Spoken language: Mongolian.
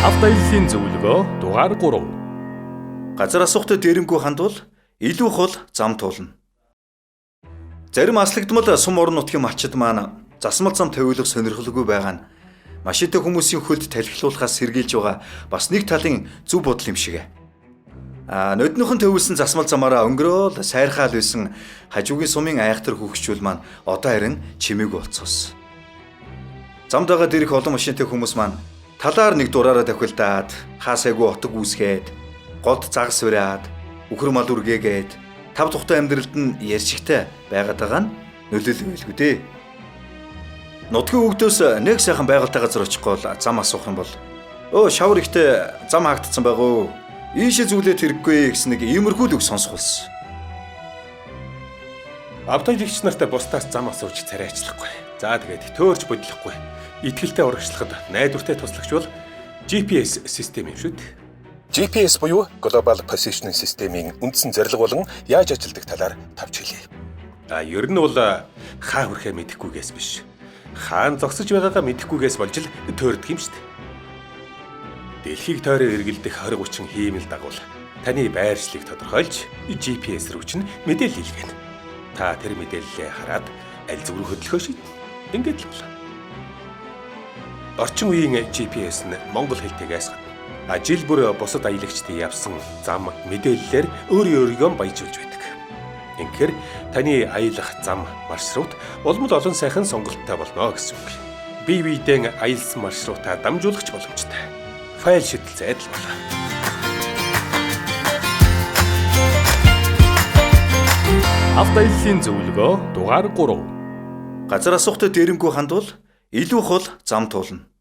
Автоаяллын зөвлөгөө дугаар 3. Газар асуухтай дээрэмгүй хандвал илүү хол зам туулна. Зарим аслагдмал сум орон нутгийн малчид маань засмал зам тавиулах сонирхолгүй байгаа нь машинтай хүмүүсийн хөлд талхилуулахаас сэргийлж байгаа бас нэг талын зөв бодол юм шиг. А ноднойхон тавиулсан засмал замаараа өнгөрөөл сайрхаал байсан хажуугийн сумын айхтар хөгшчүүл маань одоо харин чимээгүй болцоос. Замд байгаа дэрэх олон машинтай хүмүүс маань талаар нэг дураараа тохилдаад хаасайгүй отог үүсгээд голд загас уриад үхэр мал үргээгээд тав тухтай амьдралд нь ярьшигтай байгаад байгаа нь нөлөөлөл байлгүй дээ. Нутгийн өвгдөөс нэг сайхан байгальтай газар очихгүй бол зам асуух юм бол өө шавар ихтэй зам хаагдсан байгаа өө. Ийшээ зүйлээд хэрэггүй гэсэн нэг иймэрхүү л үг сонсох болсон. Автоаягч нартай бусдаас зам асууж царайчлахгүй. За тэгээд төөрч бодлохгүй. Итгэлтэй урагшлахад найдвартай туслагч бол GPS систем юм шүү дээ. GPS буюу Global Positioning System-ийн үндсэн зорилго болон яаж ажилладаг талаар тавч хэлье. А ер нь бол хаа хүрэхээ мэдэхгүйгээс биш. Хаан зогсож байгаагаа мэдэхгүйгээс болж л төөрдөг юм шүү дээ. Дэлхийг тойрон эргэлдэх 20 30 хиймэл дагуул таны байршлыг тодорхойлж GPS рүү чинь мэдээлэл илгээнэ. Та тэр мэдээллээ хараад аль зүг рүү хөдлөхөө шийднэ. Ингээд л болно. Орчин үеийн GPS нь монгол хэлтэйгээс гадна жил бүр бусад аялагчдын явсан зам мэдээллээр өөрөө өөрийгөө баяжуулж байдаг. Ингэхээр таны аялах зам маршрут улам л олон сайхан сонголттой болно гэсэн үг. Бие биедээ аялсан маршрутаа дамжуулах ч боломжтой. Файл шидэлцээд л болно. Автоаяллын зөвлөгөө дугаар 3. Газар асуухтай дээрэмгүй хандвал илүү хол зам туулна.